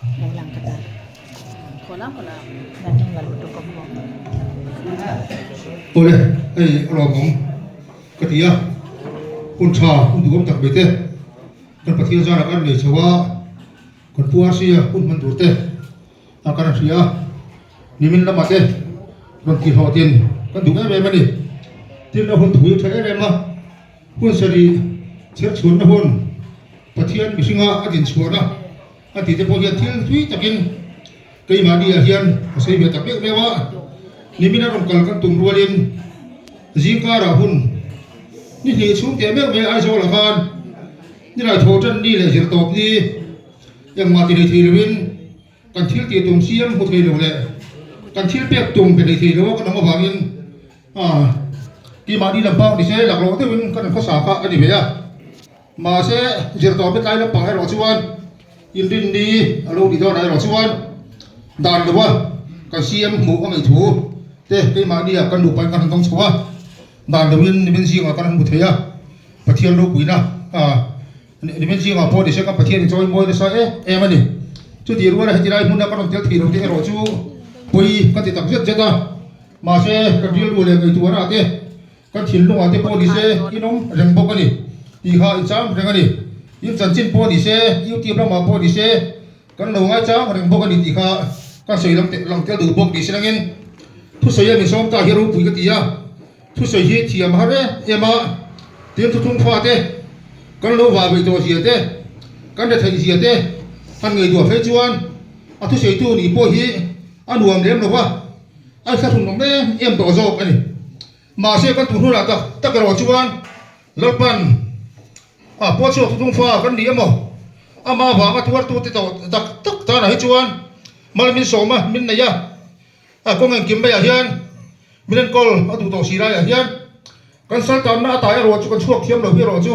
Lo lang ka ta. Awle, hei a lawmawm ka ti a, hun tha hun duhawm tak mai te kan Pathian zarah kan nei chho a, kan pu Arsia hun hman tur te a kan hria a, nimin lamah te rawn tih hlawhtlin kan duh em em a ni. Tin a hun thui tha em em a, hun sarih chherchhuanna hun Pathian mihringa a dinchhuahna A tih te pawh hian thil thui takin keimahni ah hian a sawi ve tak meuh meuh a, nimin a rawn kal kan tum rualin zingkarah hun ni hnih chhung teh meuh mai Aizawl ah khan nilai tho tan ni leh zir tawp ni engmah ti hlei thei loin kan thil tih tum siam hmu thei lo leh kan thil pek tum pe hlei thei lo a kan awm avangin keimahni lampang ni se laklawh deuhin kan khawsa kha a ni ve a. Mahse, zirtawpte tlai lampang erawh chuan inrinni a lo nih dawnah erawh chuan dan loa kan CM hmuh a ngaih thu te keimahnia kan nupain kan han dawng chho a, dan loin nimin zingah kan han hmu thei a, Pathian ropuina nimin zingah pawh nise kan Pathian in chawi mawi nasa em em a ni. Chutih ruala heti lai hmuna kan rawn tel thei lo te erawh chu pawi ka ti tak zet zet a, mahse kan rilru leh ngaihtuahna te Kan thinlungah te pawh ni se in awm reng bawk a ni tih kha in chang reng a ni. In chanchin pawh ni se, YouTube lamah pawh ni se kan lo ngaichang reng bawk a ni tih kha ka sawi lang lang tel duh bawk ni se langin thusawi a min sawm ta hi ropui ka ti a, thusawi hi thiam a har em em a, tin thuthung fate kan lo vah veih tawh zia te, kan retheih zia te han ngaihtuah phei chuan a thusawitu nih pawh hi a nuam lem lo va, a thlahrun awm em em tawh zawk a ni. Mahse kan tun hunah tak tak erawh chuan Lalpan a puachhuak thuthung fa kan ni emaw amah avanga tuartute tawh tak tak tanah hi chuan mal min sawm a, min nei a, a kawng engkim maiah hian min enkawl a duh tawh si laiah hian kan saltanna a tai erawh chu kan chhuak thiam lo hi erawh chu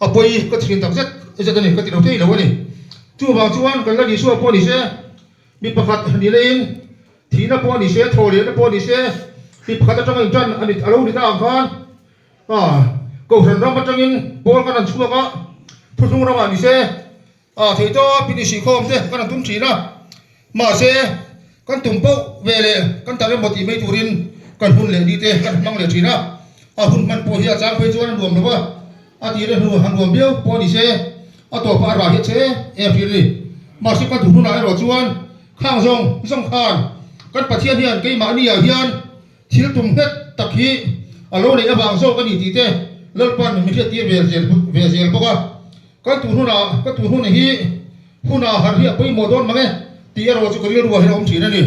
a pawi ka thin tak zet zet a ni, ka ti lo thei lo a ni. Chuvang chuan kan la Isua pawh ni se mi pakhat ni leiin Thihna pawh a ni se, thawhlehna pawh a ni se, mi pakhat atanga intan a ni a lo ni ta ang khan Kohhran ram atangin pawl kan han chhuak a, thuthlung ramah ni se, theihtawp in isihkhawm te kan han tum thin a, mahse kan tum poh ve leh kan tar emaw tih mai turin kan hun leh ni te kan hmang leh thin a, a hun hman pawh hi a chang phei chuan a nuam lo a, a tih hnu han nuam viau pawh a ni se, a tawpah a rah hi a che em thin a ni. Mahse kan duh hunah erawh chuan Khang zawng zawng khan kan Pathian hian keimahniah hian thil tum nghet tak hi a lo neih avang zawk a ni tih te Lalpan min hriattir ve zel ve zel bawk a. Kan tun hunah ka tun hun hi hunah harh hi a pawimawh dawn mang e tih erawh chu ka rilruah hian a awm thin a ni.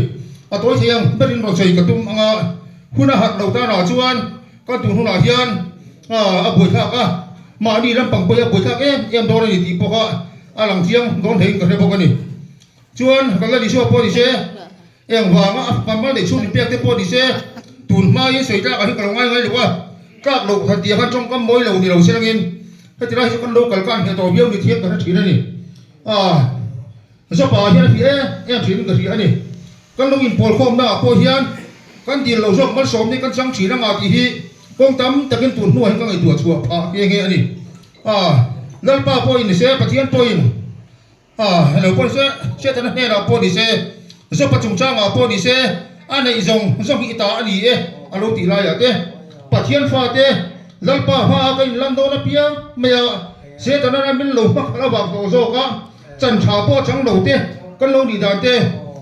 A tawi thei ang berin rawn sawi ka tum anga hun a harh lo tanah chuan kan tun hunah hian a buaithlak a, mahni lampang pawh hi a buaithlak em em dawn a ni tih pawh kha a lang chiang dawn theiin ka hre bawk a ni. Chuan kan la Isua pawh ni se, eng vanga a fapa mal neih chhung min pek te pawh ni se, tun hmain sawi tlakah hian ka lo ngai ngai lo a, tlak loh han tih ah khan tawngkam mawi lo ni lo se langin heti lai hi chu kan lo kal ka an hneh tawh viau ni thiam ka hre thin a ni. Ah, Zopa ah hian a hria em em thin in ka hria a ni. Kan lo inpawl khawmna ah pawh hian kan dil lo zawk malsawm ni kan chang thin anga tih hi kawng tam takin tun hnuah hian ka ngaihtuah chhuah phah nghe nghe a ni. Ah, Lalpa pawhin ni se, Pathian pawhin. A, helo pawh ni se, Setana hnenah pawh ni se, Zopa chungchangah pawh ni se, a neih zawng zawng hi i ta a ni e, a lo tih laiah te, Pathian fate, Lalpa hmaah ka inlan dawn apiang mai a, Setana ram min lo hma khalh avang tawh zawk a, chan tha pawh chang lo te, kan lo nih dan te,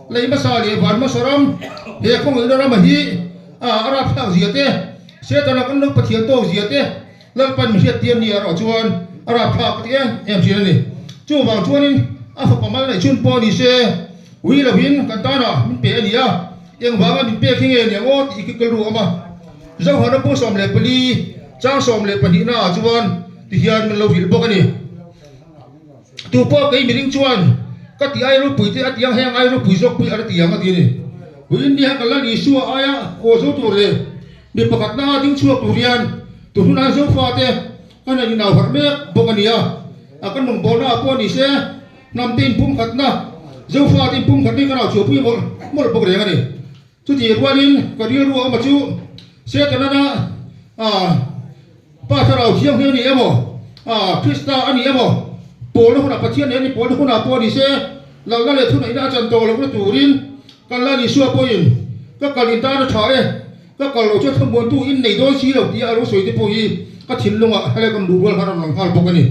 lei hmasa leh van hmasa ram, he khawngaihna rama hi a rapthlak zia te, Setana kan lo Pathian tawk zia te, Lalpan mi hriattir ni erawh chuan a rapthlak ka ti em em thin a ni. Chuvang chuanin a fapa mal neih chhun pawh ni se, ui lovin kan tanah min pe a ni a, engvanga min pek hi nge ni ang aw tih hi ka rilru awm a. Zohana pu 14 chang 12 naah chuan tihian min lo hrilh bawk a ni. Tu pawh kei miring chuan ka ti ai ropui te a ti ang, heng ai ropui zawk pui a la ti ang a ti a ni. Ui India kan Lal Isua aia aw zo tur leh Mi pakhat na ding chhuak tur hian tu hnunah Zofate kan han inau harh mek bawk a ni a, a kan rawngbawlna ah pawh ni se hnamte inpumkhatna, Zofate inpumkhatna hi kan au chhuahpui mawlh mawlh bawk reng a ni. Chutih rualin ka rilru a awm a chu Setanana Pa Thlarau Thianghlim a ni emaw, Krista a ni emaw, pawlna hunah Pathian nen a ni pawlna hunah pawh ni se. Lalna leh thuneihna a chan tawh lohna turin kan Lal Isua pawhin ka kal in tan a tha e, ka kal loh chuan thlamuantu in nei dawn si lo tia a lo sawi te pawh hi ka thinlungah helai kan luh rual khan a rawn lang nghal bawk a ni.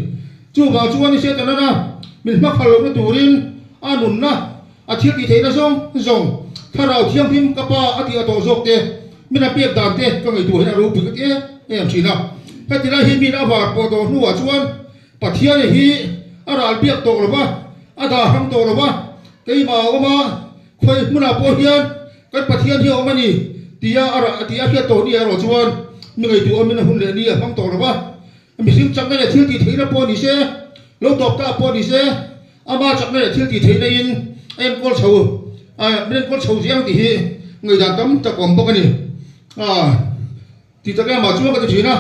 Chuvang chuan i Setanana min hmakhal lohna turin a nunna A thil tih theihna zawng zawng Thlarau Thianghlim ka Pa a tih a tawh zawk te, min a pek dan te ka ngaihtuah hian a ropui ka ti em em thin a. Heti lai hi min a var pawh tawh hnuah chuan Pathian hi a ral biak tawh lo va, a dah hrang tawh lo va, keimah a awm a, khawi hmunah pawh hian kan Pathian hi a awm a ni tia a rah tih a hriat tawh ni erawh chuan mi ngaihtuah awmin a hun leh ni a hmang tawh lo va. Mihring chakna leh thil tih theihna pawh ni se, lo tawp ta pawh ni se, ama chakna leh thil tih theihna in a enkawl chho, min enkawl chho ziang tih hi ngaihdan tam tak a awm bawk a ni. Tih tak lamah chuan ka ti thin a,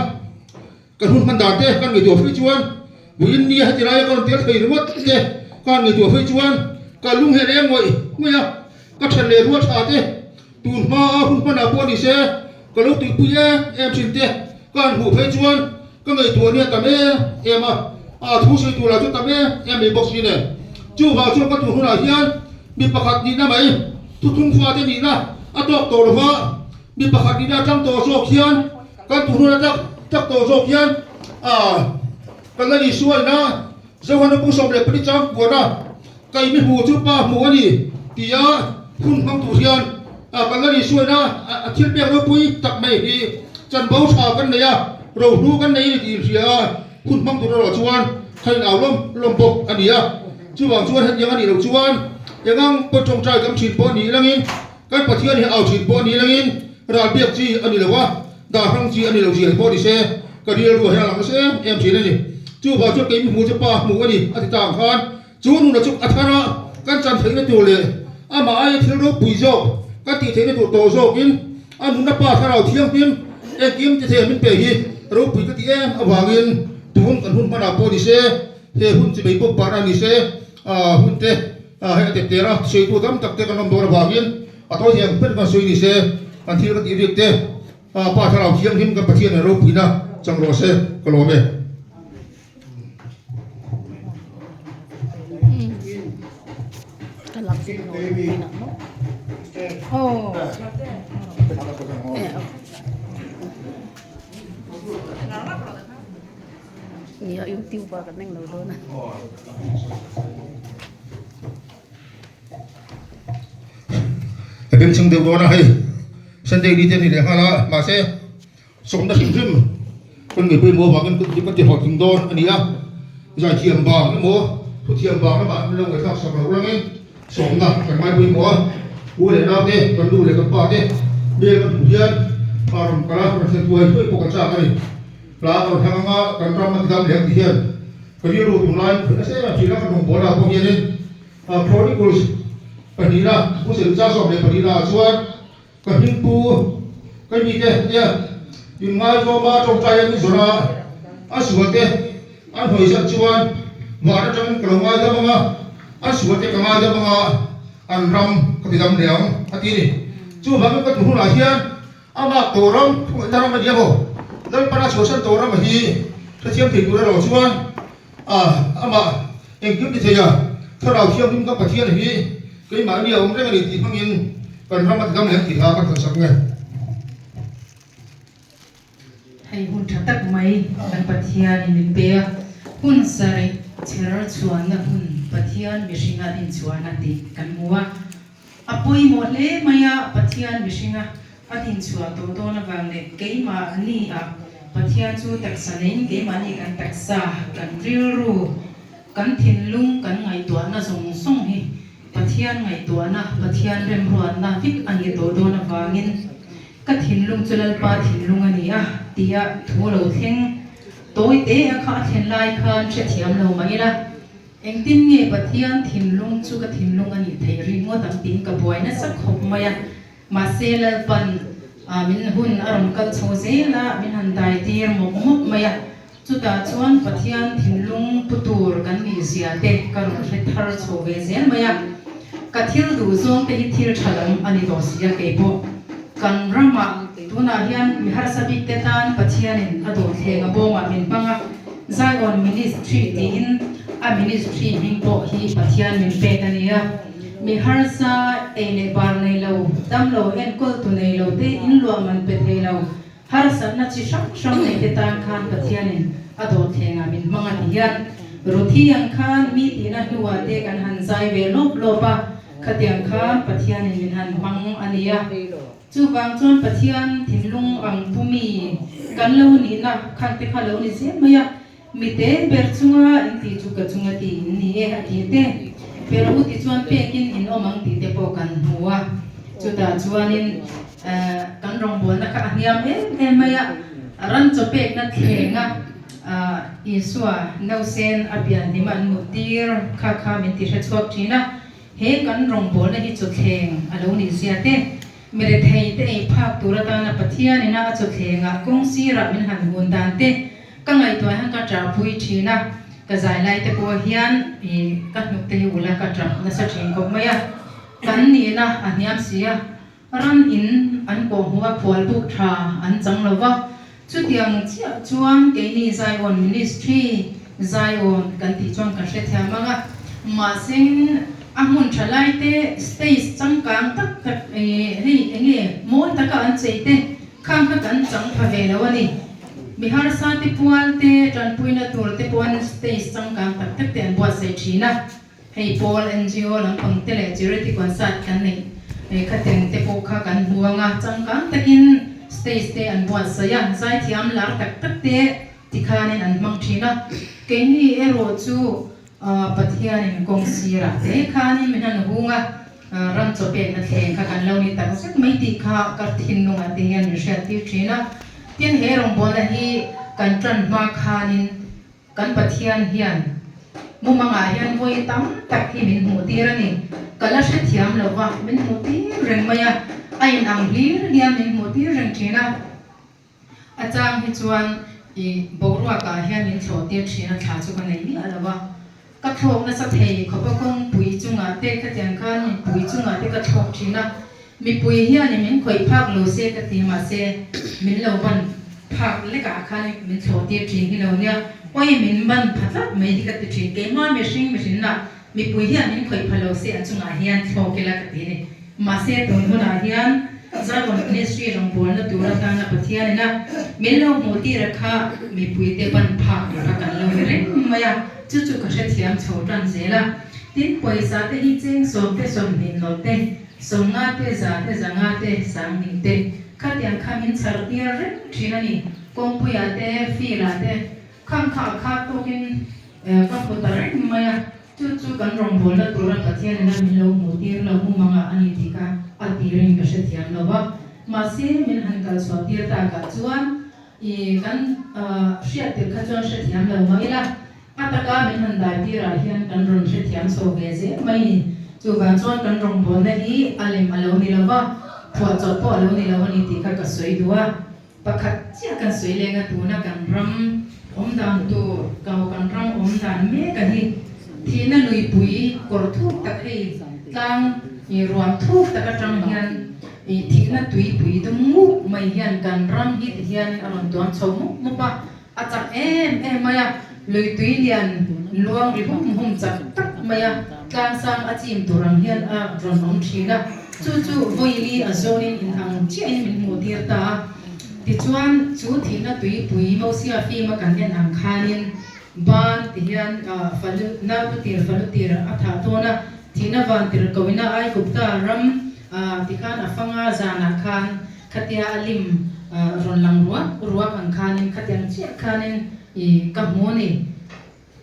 ka hun hman dan te kan ngaihtuah phei chuan vawiin nia heti laia ka rawn tel thei ringawt te ka han ngaihtuah phei chuan ka lung hian eng ngawih ngawih a, ka then leh rual tha te Tun hma a hun hmanah pawh ni se, ka lo tuipui em em thin te ka han hmuh phei chuan ka ngaihtuah nia tam em em a, a thu sawi tur lah chu tam em em mai bawk si nen. Chuvang chuan ka tun hunah hian mi pakhat nihna mai, thuthlung fate nihna a tawk tawh lova, mi pakhat nihna atang tawh zawk hian kan tun hun a tak tak tawh zawk hian a kan la Isuaina Zohana Pu 14 chang kuana Kei mi hmu chu pa hmu a ni tia hun hmang tur hian kan la Isuaina a thil pek ropui tak mai hi chanvo tha kan nei a, rohlu kan nei a ni tih inhria a, hun hmang tur erawh chuan kha in au lawm lawm bawk a ni a. Chuvang chuan hetiang a nih loh chuan engang pawn tawngtai tam thin pawh ni langin kan Pathian hi au thin pawh ni langin ral biak chi a ni lo a, dah hrang chi a ni lo zia hi pawh ni se ka rilru ah hian a lang nasa em em thin a ni. Chuvang chuan kei mi hmu chu pa hmu a ni a ti ta ang khan Chu nuna chu a thar a, kan chan theihna tur leh amah aia thil ropui zawk kan tih theihna tur tawh zawkin a nunna Pa Thlarau Thianghlim engkim ti thei min pe hi ropui ka ti em avangin tun kan hun hmanah pawh ni se, he hun chi mai bawk parna ni se, hun te hei a tepter a, sawitu tam tak te kan awm dawn avangin a tawi thei ang ber kan sawi ni se, kan thil ka tih bik te Pa Thlarau Thianghlim kan Pathian in ropuina chang rawh se ka lawm e. Ka bengchheng deuh dawn a hei Sunday ni te a ni leh nghal a mahse Sawmna hrim hrim kan ngei pawimawh avangin kan ti kan ti hlawhtling dawn a ni a, zaithiam bang emaw thuthiam bang lamah min lo ngaihthlak sak loh rangin sawmna kan ngai pawimawh a, u leh nau te, kan nu leh kan pa te hmel kan hmuh hian a rawn kal a, rawn thlen thuai thuai pawh kan chak a ni. Hla a rawn thlang anga kan ram a ti dam leh ang ti hian ka rilru tunlai khawih nasa em em thin a, kan rawngbawlna ah pawh hianin Chronicles pahnihna, Pu Serchah 12 ah chuan Ka hmingpu ka mite nia in ngaizawma tawngtai an zawrh a, a sualte an hawi zat chuan van atangin ka lo ngaidam ang a, a sualte ka ngaidam ang a, an ram ka ti dam leh ang a ti a ni. Chuvangin ka tu hunah hian amah tawh ram thuawihna ram a ni emaw, Lalpana chhuahsan tawh ram a hi hrethiam thei tur erawh chuan a amah engkim ti thei a, Thlarau Thianghlim ka Pathian hi keimahni a awm reng a ni tih hmangin kan ram a ti dam leh ang tih hla ka thawn sak nge. Hei hun tha tak mai kan Pathianin min pe a, hun sarih chher chhuanna hun Pathian mihringa dinchhuahna tih kan hmu a. A pawimawh hle mai a, Pathian mihringa a dinchhuah tawh dawn avang leh keimahni ah Pathian chu taksa neiin keimahni kan taksa, kan rilru, kan thinlung, kan ngaihtuahna zawng zawng hi Pathian ngaihtuahna, Pathian remruatna vek a nih tawh dawn avangin ka thinlung chu Lalpa thinlung a ni a tia thu lo thleng tawi te a kha a thlen lai khan hrethiam lo mah ila. Engtin nge Pathian thinlung chu ka thinlung a nih theih ringawt ang tiin ka buai nasa khawp mai a. Mahse Lalpan min hun a rawn kal chho zel a, min han dai tir mawp mawp mai a. Chutah chuan Pathian thinlung pu tur kan nih zia te ka rawn hre thar chho ve zel mai a. Ka thil duh zawng te hi thil tha lam a ni tawh si a keipawh kan ramah tunah hian mi harsa bik te tan Pathianin a dawhthleng a bawngah min hmang a. Zion Ministry tiin. A ministry hming pawh hi Pathian min pek a ni a. Mi harsa ei leh bar nei lo, damlo enkawltu nei lo te inluah man pe thei lo, harsatna chi hrang hrang nei te tan khan Pathianin a dawhthlengah min hmang a ti hian Ruthi ang khan mi tihna hnuah te kan han zai ve lawp lawp a, khatiang khan Pathianin min han hmang a ni a. Chuvang chuan Pathian thinlung ang pu mi kan lo nihna khan te kha lo ni zel mai a, mi te ber chunga in tih chu ka chunga ti in ni e a ti te, pero u ti chuan pekin in awm ang tih te pawh kan hmu a, chutah chuanin kan rawngbawlna kha a hniam em em mai a, ran chaw pekna thlenga Isua nausen a pian hlim an muttir kha kha min ti hrechhuak thin a. He kan rawngbawlna hi chawthleng a lo nih zia te, mi rethei te ei phak tur atana Pathian ina a chawthlengah kawng sirah min han hun dan te ka ngaihtuah hian ka ṭahpui ṭhin a, ka zai lai te pawh hian i ka hnuk te hi ula ka ṭah nasa ṭhin khawp mai a, kan nihna a hniam si a. Ram in an kawhhmuh a khual buk tha an chang lo va, chutiang chiah chuan keini Zion Ministry, Zion kan tih chuan kan hrethiam ang a, mahse a hmun tha lai te stage changkang tak tak hei enge mawi taka an chei te khang kha kan chang pha ve lo a ni. Mi harsa te pual te tanpuina tur te pawh stage changkang tak tak te an buatsaih thin a. Hei pawl NGO lampang te leh charity concert kan neih khateng te pawh kha kan hmu ang a, changkang takin stage te an buatsaih a, zaithiam lar tak tak te tikhanin an hmang thin a, keini erawh chu Pathianin kawng sirah te khanin min han hung a, ram chaw pekna thleng kha kan lo ni tak zet mai tih kha ka thinlungah te hian min hriattir thin a, tin he rawngbawlna hi kan tan hma khanin Kan Pathian hian mumangah hian vawi tam tak hi min hmuh tir a ni. Ka la hrethiam lo va, min hmuh tir reng mai a, a inang hlir hian min hmuh tir reng thin a. A chang hi chuan i boruakah hian min thlawh tir thin a, thla chu ka nei miah lo va. Ka thlawk nasa thei khawp a, kawngpui chungah te khatiang khan mipui chungah te ka thlawk thin a. Mipui hian min khawih phak lo se ka ti mahse min lo ban phak lekah khan min thlawh tir thin hi lo nia, awi min ban pha tlat mai hi ka ti thin, keimah mihring mihrinna mipui hian min khawih pha lo se an chungah hian thlawk ila ka ti a ni. Mahse tun hunah hian Zion Ministry rawngbawlna tur atana Pathian ina min lo hmuh tir a kha mipuite ban phak tura kan lo ni reng mai a, chu chu ka hrethiam chho tan zel a. Tin pawisa te hi cheng sawmte 20 nawlh te Sawmnga te, za te, zanga te, sanghnih te, khatiang kha min chhar tir reng thin a ni. Kawngpuiah te, field-ah te, khang kha a khat tawkin ka hmu ta reng mai a. Chu chu kan rawngbawlna tura Pathian ina min lo hmuh tir lo mumangah a ni tih kha a tirin ka hrethiam lo va. Mahse, min han kal chhuah tir takah chuan i kan hriat tir kha chuan hrethiam lo mah ila. A taka min han dai tirah hian kan rawn hrethiam chho ve zel mai ni. Chuvang chuan kan rawngbawlna hi a lem a lo ni lo va, phuahchawp pawh a lo ni lo a ni tih kha ka sawi duh a. Pakhat chiah kan sawi leng a, tuna kan ram awm dan tur kau kan ram awm dan mek a hi thihna luipui kawr thuk tak hei tlang i ruam thuk tak atang hian i thihna tuipui dum nguk mai hian kan ram hi ti hian a rawn tuam chho mup mup a. A chak em em mai a, lui tui lian luang ri hum hum chak tak mai a, tlangsang a chim tur ang hian a rawn awm thin a, chu chu vawili a zawnin in ang chiahin min hmuh tir ta a. Tichuan, chu thihna tuipui Mosia fim a kan en ang khanin ban ti hian falu nautu tir falu tir a thah dawn a, thihna van tir koina Aigupta ram tikhan a fanga zanah khan Khatia a lim rawn lang ruak ruak ang khanin khatiang chiah khanin i ka hmu a ni.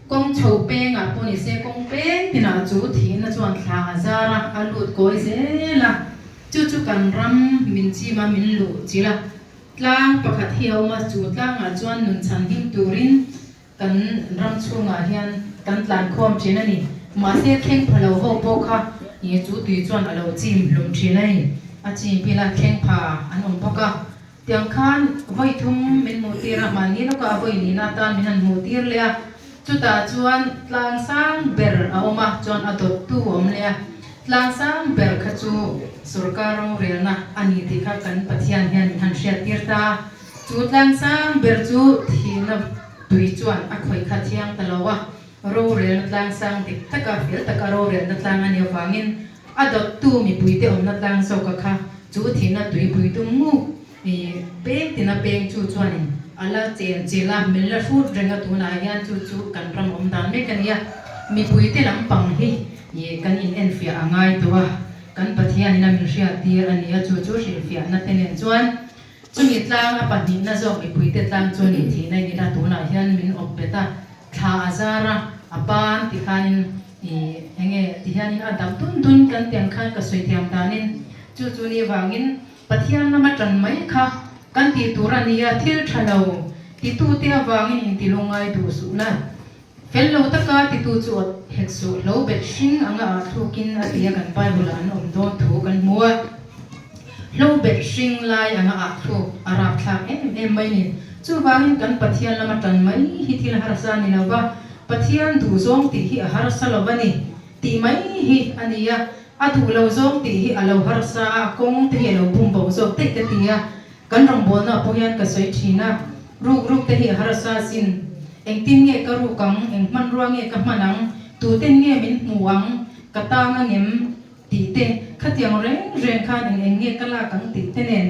Kawng chho pengah pawh ni se kawng peng tinah chu thihna chuan thla a zar a, a lut kawi zel a. Chu chu kan ram min chim a, min luh chilh a. Tlang pakhat hi a awm a, chu tlangah chuan nun chhan him turin Kan ram chhungah hian kan tlan khawm thin a ni. Mahse thleng pha lo ho pawh kha i chu tui chuan a lo chim hlum thin a ni. A chim pila thleng pha an awm bawk a. Tiang khan vawi thum min hmuh tir a, mahni lawkah a vawi nihna atan min han hmuh tir leh a. Chutah chuan tlang sang ber a awm a, chuan a dawttu a awm leh a. Tlang sang ber kha chu sorkar rorelna a ni tih kha kan Pathian hian min han hriat tir ta a. Chu tlang sang ber chu thihna tui chuan a khawih kha thiang ta lo a. Rorelna tlang sang dik taka fel taka rorelna tlang a nih avangin a dawttu mipuite awmna tlang zawka kha chu thihna tuipui dum nguk peng tina peng chu chuanin a la chen chilh a, min la hrut reng a tunah hian chu chu kan ram awm dan mek a nia. Mipuite lampang hi kan inenfiah a ngai tawh a, kan Pathianin a min hriattir a nia chu chu hrilhfiahna te nen chuan Chumi tlang a pahnihna zawk mipuite tlang chu ni thihna in ila tunah hian min awp bet a, thla a zar a, a ban ti khanin ih enge ti hianin a dam dun dun kan tiang khan ka sawi thiam danin chu chu ni vangin Pathian lama tan mai kha kan tih tur a nia thil tha lo titute avangin intilungai duh suh la, fel lo taka titu chu awt hek suh hlo bet hring anga ah thlukin a ti a kan Bible ah an awm dawn thu kan hmu a. Hlo bet hring lai anga ah thluk a rapthlak em em mai ni. Chuvangin kan Pathian lama tan mai hi thil harsa ni lova, Pathian duh zawng tih hi a harsa lo va ni tih mai hi a ni a, a duh lo zawng tih hi a lo harsa a, a kawng te hi a lo bum bo zawk daih ka ti a. Kan rawngbawlna pawh hian ka sawi thin a, ruk ruk te hi a harsa sin. Engtin nge ka ruk ang, eng hmanrua nge ka hman ang, tuten nge min hmu ang, ka tang angem? Tih te, khatiang reng reng khan eng eng nge ka lak ang tih te nen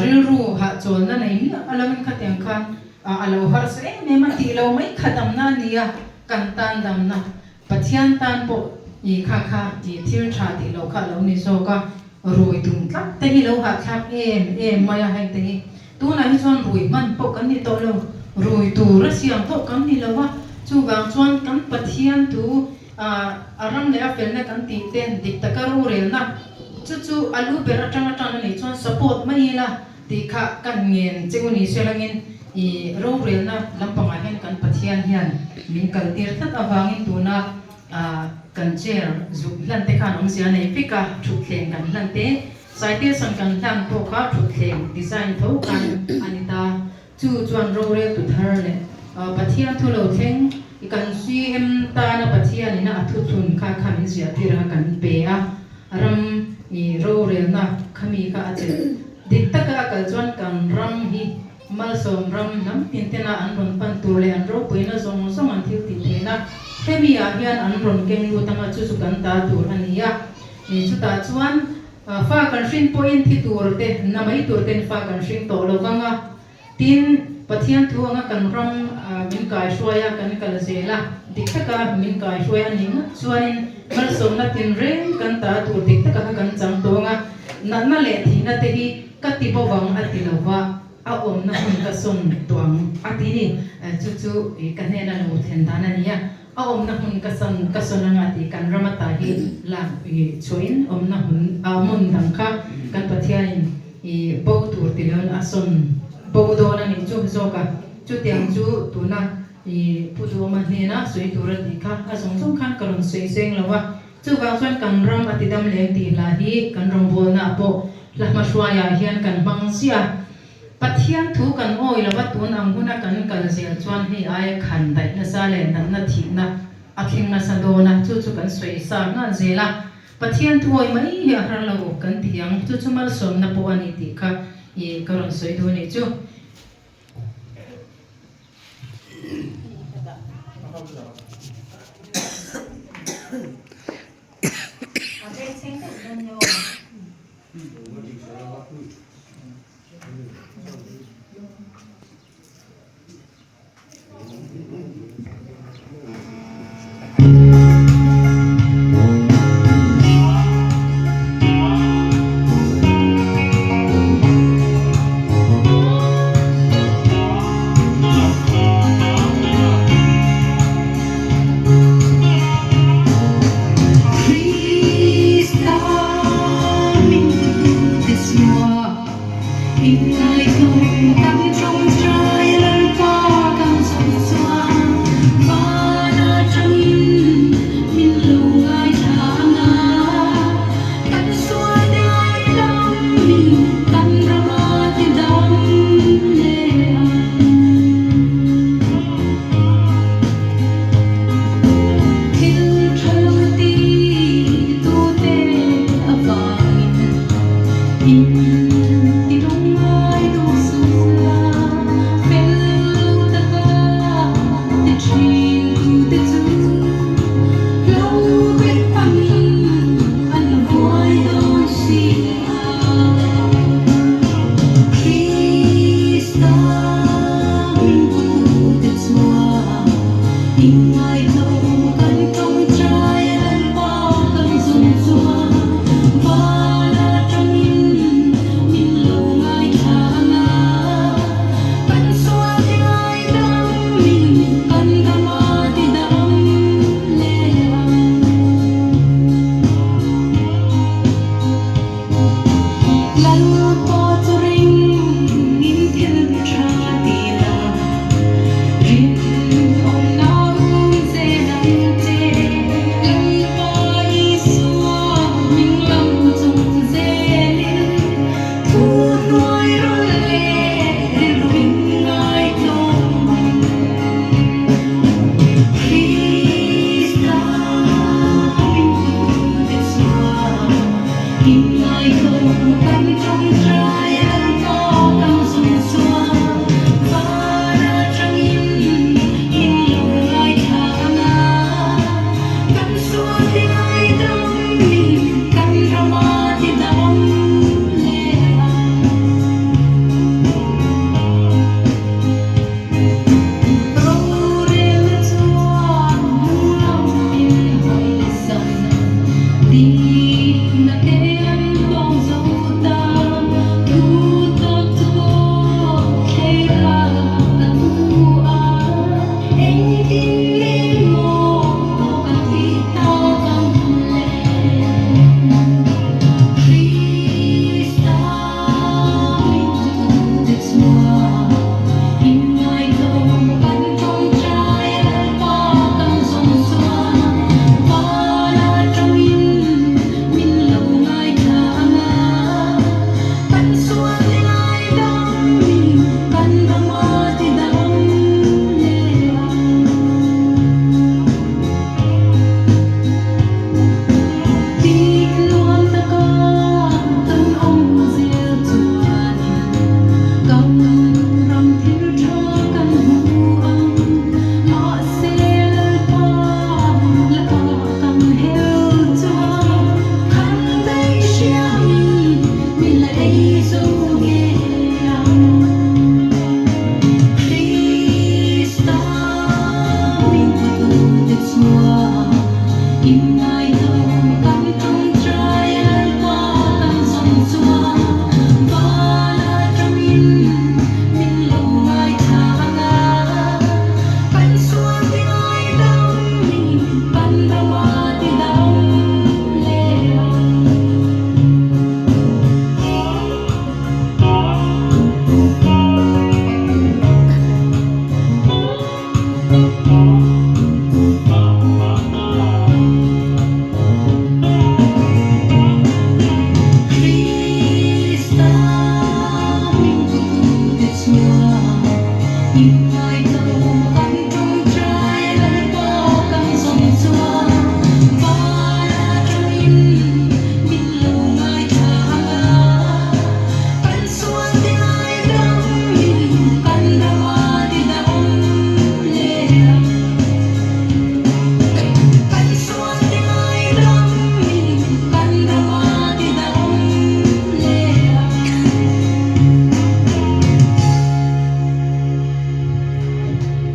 rilru hahchawlna nei miah a loin khatiang khan a lo harsa em em a tih lo mai kha damna a nia, kan tan damna Pathian tan pawh i kha kha i thil tha tih lo kha a lo ni zawk a, rui tum tlat te hi lo hahthlak em em mai a heng te hi tunah hi chuan rui hman pawh kan ni tawh lo, rui tur a siam pawh kan ni lo a, chuvang chuan kan Pathian thu A ram leh a felna kan tih te dik taka rorelna chu chu a lu ber atanga tan a nih chuan support mai ila tih kha kan ngen che u ni se langin i rorelna lampangah hian kan Pathian hian min kaltir tlat avangin tuna kan chair zuk hlan te khan awmzia nei vek a, thutthleng kan hlan te, Citation kan hlan pawh kha thutthleng design tho khan a ni ta. Chu chuan roreltu thar leh Pathian thu lo thleng i kan CM tana Pathian ina a thuthlun kha kha min ziahtir a kan pe a, ram i rorelna khami kha a chelh. Dik taka a kal chuan kan ram hi malsawm ram hnam tin tena an rawn pan tur leh an ropuina zawng zawng an thil tih theihna hemi ah hian an rawn keng lut anga chu chu kan ta tur a ni a. Chutah chuan Fa kan hrin pawhin thi tur te, na mai tur ten fa kan hring tawh lo vang a. Tin, Pathian thu anga kan ram min kaihruai a, kan kal zel a, dik taka min kaihruai a nih ngawt chuanin malsawmna tinreng kan ta tur dik taka kha kan chang tawng a. Natna leh thihna te hi ka ti bo vang a ti lo va, a awmna hun ka sawn tawh ang a ti ni. Chu chu ka hnena lo thlen dan a ni a. A awmna hmun ka san ka sawn anga tih kan ram ata hi lak chhuahin awmna hmun ah hmun dang kha kan Pathianin i bo tur ti loin a sawn bo dawn a nih chu zawk a, chutiang chu tuna i Pu Duhawma hnena sawi tur a tih kha a zawng zawng khan ka rawn sawi seng lo a, chuvang chuan kan ram a ti dam leng tih hla hi kan rawngbawlna ah pawh hla hmahruaiah hian kan hmang ziah. Pathian thu kan awi lova tun ang huna kan kal zel chuan hei aia khan daih nasa leh natna thihna a thleng nasa dawn a, chu chu kan sawi sa nghal zel a. Pathian thu awi mai hi a har lo kan ti ang, chu chu malsawmna pawh a ni tih kha i ka rawn sawi duh a nih chu.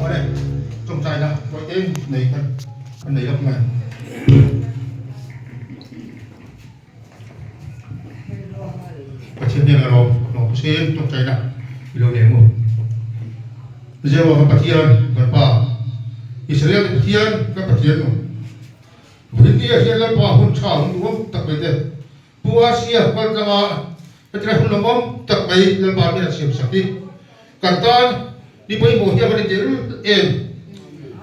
Awle, tawngtaina pawh eng nei kha ka nei lawk mai. Pathian hian a lawm lawm se tawngtaina i lo nei maw? Jehovah Pathian kan Pa, Israel te Pathian kan Pathian nu. Vawiin hian Lalpa hun tha hun duhawm tak mai te Pu Asia kal tlanga hetilai hun lawmawm tak mai Lalpa hian a siam sak hi kan tan ni pawimawh hi a va ni tel em.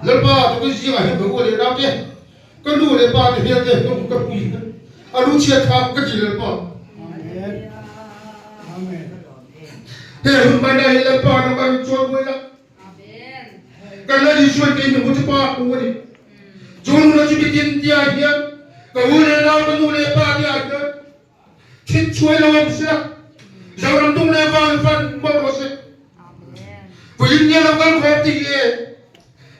Lalpa tukin zingah hian ka u leh nau te, ka nu leh pa te hmel te ka hmu ka pui a lu chhiat kha ka ti Lalpa. He hun hmanah hian Lalpa nangmah in chuan buai la. Kan la Isua kei hmu chu pa hmu a ni. Chu nuna chu mitin tia hian ka u leh nau ka nu leh pa tia hian thit chhuai lo awm sela Zoram tung leh van fan mawlh rawh se. Vawiin nia lo kal khawm ti hi e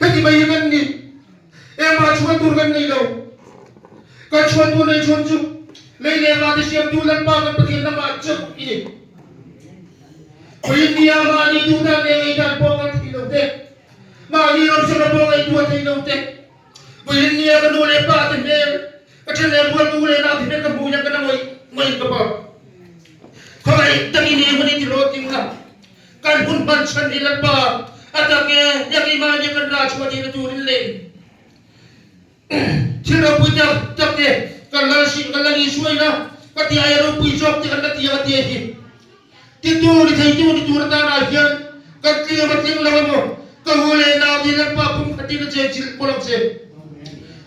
heti mai hi kan ni. Engmah chhuan tur kan nei lo. Kan chhuan tur nei chhun chu lei leh vate siamtu Lalpa kan Pathian lamah chauh i ni. India mahni duhdan leh ngaihdan pawh kan thei lo te, mahni ramsana pawh ngaihtuah thei lo te, India ka nu leh pa te hmel, ka then leh rual nu leh nau te hmel ka hmuh hian ka na ngawih ngawih ka pa. Khawngaih takin i hun i ti hlawhtling la, kan hun hman chhan hi Lalpa a tak e, Biakimah nia kan rah chhuah theihna turin leh Thil ropui tak tak te kan lal hrim kan la ni hruai na ka ti aia ropui zawk te kan la ti ang a tia hi. Titu ni theitu ni tur atanah hian kan tling emaw tling lo emaw ka u leh nau te Lalpa pum khatin a chen chilh pawlh ang che.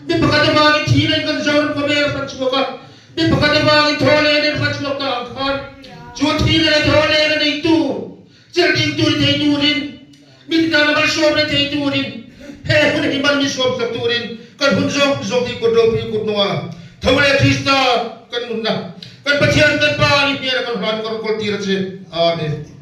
Mi pakhat avangin thihna in kan Zoram khawvel a hran chhuak a, mi pakhat avangin thaw lehna in hran chhuak ta ang khan chu thihna leh thaw lehna neitu Chelh ding tur thei turin, min tan a malsawm reng thei turin, he hun hi man min sawmsak turin kan hun zawng zawng hi kut ropui kut nunga tho leh Krista kan nunna Kan Pathian kan Pa i hnenah kan hlan kan kawl tir a che. Amen.